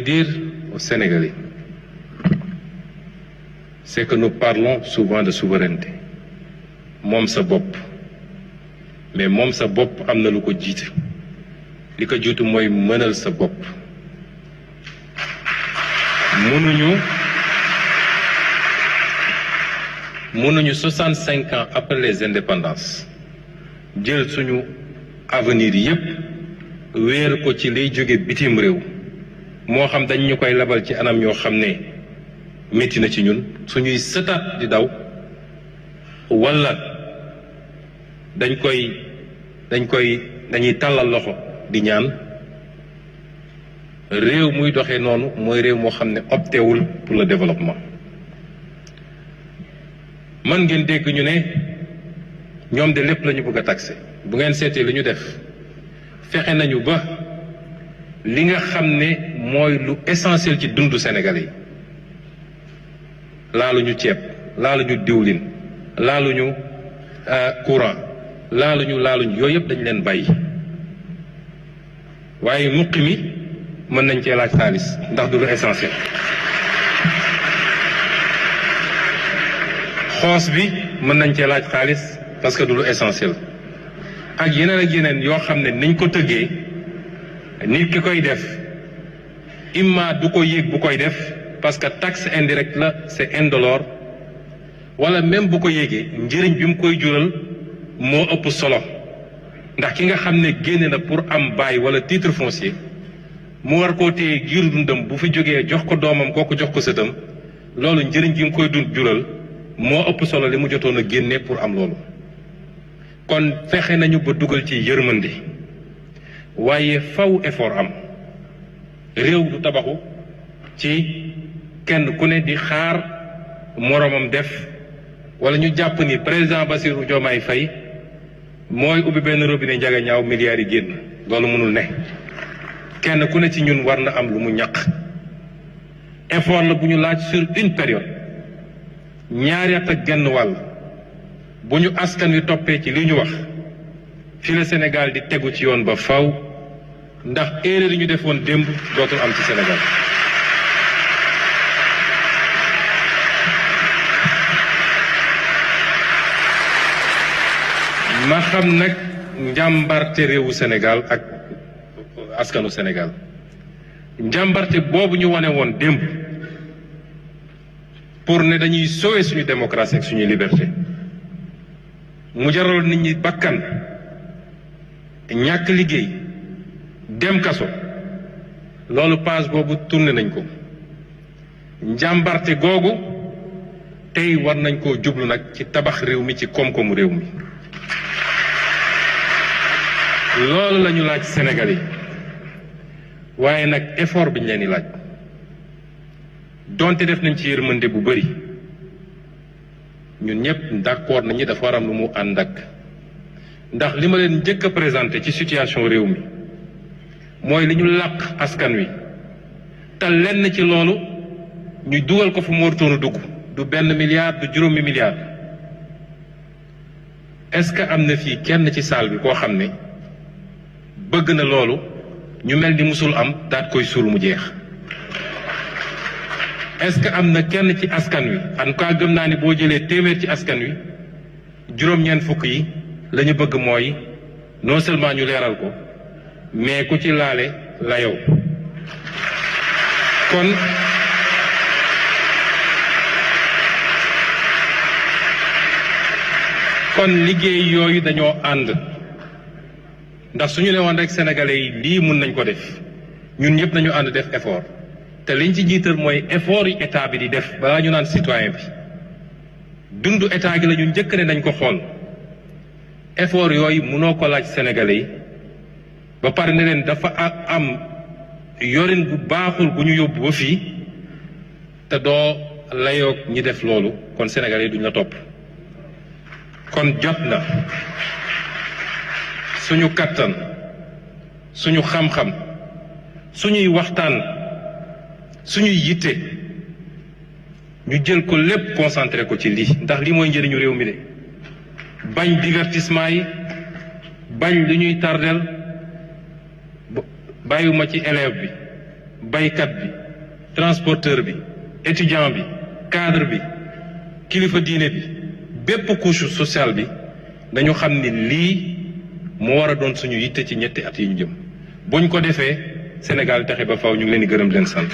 dire aux Sénégalais, c'est que nous parlons souvent de souveraineté. Moom sa bopp, mais moom sa bopp am na lu ko jiite li ko jiitu mooy mënal sa bopp. mënuñu 65 ans après les indépendances jël suñu avenir yépp wéer ko ci liy jóge bitim réew moo xam dañ ñu koy labal ci anam yoo xam ne métti na ci ñun suñuy sëtaat di daw walla dañuy tàllal loxo di ñaan. réew muy doxee noonu mooy réew moo xam ne optéwul pour le développement. man ngeen dégg ñu ne ñoom de lépp la ñu bëgg a taxé bu ngeen seetee li ñu def fexe nañu ba li nga xam ne mooy lu essentiel ci dundu Sénégalais yi laaluñu ceeb laaluñu diwlin laaluñu courant laaluñu yooyu yëpp dañ leen bàyyi waaye muqi mi mën nañ cee laaj xaalis ndax du lu essentiel. xoos bi mën nañ cee laaj xaalis parce que du lu essentiel ak yeneen yoo xam ne niñ ko tëggee nit ki koy def imma du ko yéeg bu koy def parce que taxe indirecte la c'est indolore wala même bu ko yéegee njëriñ bi mu koy jural moo ëpp solo ndax ki nga xam ne génne na pour am bail wala titre foncier mu war koo téye giiru dundam bu fi jógee jox ko doomam kooku jox ko sëtam loolu njëriñ gi mu koy jural moo ëpp solo li mu jotoon a génne pour am loolu. kon fexe nañu ba dugal ci yërmande waaye faw effort am réew du tabaxu ci kenn ku ne di xaar moroomam def wala ñu jàpp ni président Bassirou Diomaye Faye mooy ubbi benn robinet njaga ñaaw milliards yi génn loolu mënul ne. kenn ku ne ci ñun war na am lu mu ñaq effort la bu ñu laaj sur une période ñaari at ak genn wàll bu ñu askan wi toppee ci li ñu wax fi la Sénégal di tegu ci yoon ba faw ndax erreur yi ñu defoon démb dootul am ci Sénégal. ma xam nag njàmbarte réewu Sénégal ak askanu Sénégal njàmbarte boobu ñu wane woon démb pour ne dañuy sauver suñu démocratie ak suñuy liberté mu jaral nit ñi bakkan ñàkk liggéey dem kaso loolu page boobu tourné nañ ko njàmbarte googu tey war nañ koo jublu nag ci tabax réew mi ci koom-koomu réew mi loolu lañu laaj Sénégal yi waaye nag effort bi ñu leen di laaj donte def nañ ci yërmande bu bari ñun ñëpp d'accord nañu dafa war am lu mu ànd ak ndax li ma leen njëkk a présenté ci situation réew mi mooy li ñu làq askan wi te lenn ci loolu ñu dugal ko fu mu warutoon dugg du 1 milliard du juróomi milliard est-ce que am na fii kenn ci salle bi koo xam ne bëgg na loolu ñu mel ni musul am daat koy suul mu jeex est-ce que am na kenn ci askan wi en tout cas gëm naa ni boo jëlee téeméer ci askan wi juróom-ñeent fukk yi la ñu bëgg mooy non seulement ñu leeral ko mais ku ci laale la yow kon liggéey yooyu dañoo ànd ndax suñu ne woon rek sénégalais yi lii mun nañ ko def ñun ñëpp nañu ànd def effort te liñ ci jiital mooy effort yi état bi di def balaa ñu naan citoyen bi dundu état gi la ñu njëkk ne nañ ko xool effort yooyu mënoo ko laaj sénégalais yi ba pare ne leen dafa am yorin bu baaxul bu ñu yóbbu ba fii te doo layoog ñi def loolu kon sénégalais yi duñ la topp kon jot na suñu kattan suñu xam-xam suñuy waxtaan suñuy yitte ñu jël ko lépp concentré ko ci lii ndax lii mooy njëriñu réew mi de bañ divertissement yi bañ lu ñuy tardel bàyyiwuma ci élève bi baykat bi transporteur bi étudiant bi cadre bi kilifa diine bi bépp couche sociale bi dañu xam ni lii moo war a doon suñu yitte ci ñetti at yi ñu jëm buñ ko defee Sénégal taxe ba faw ñu ngi leen di gërëm leen sant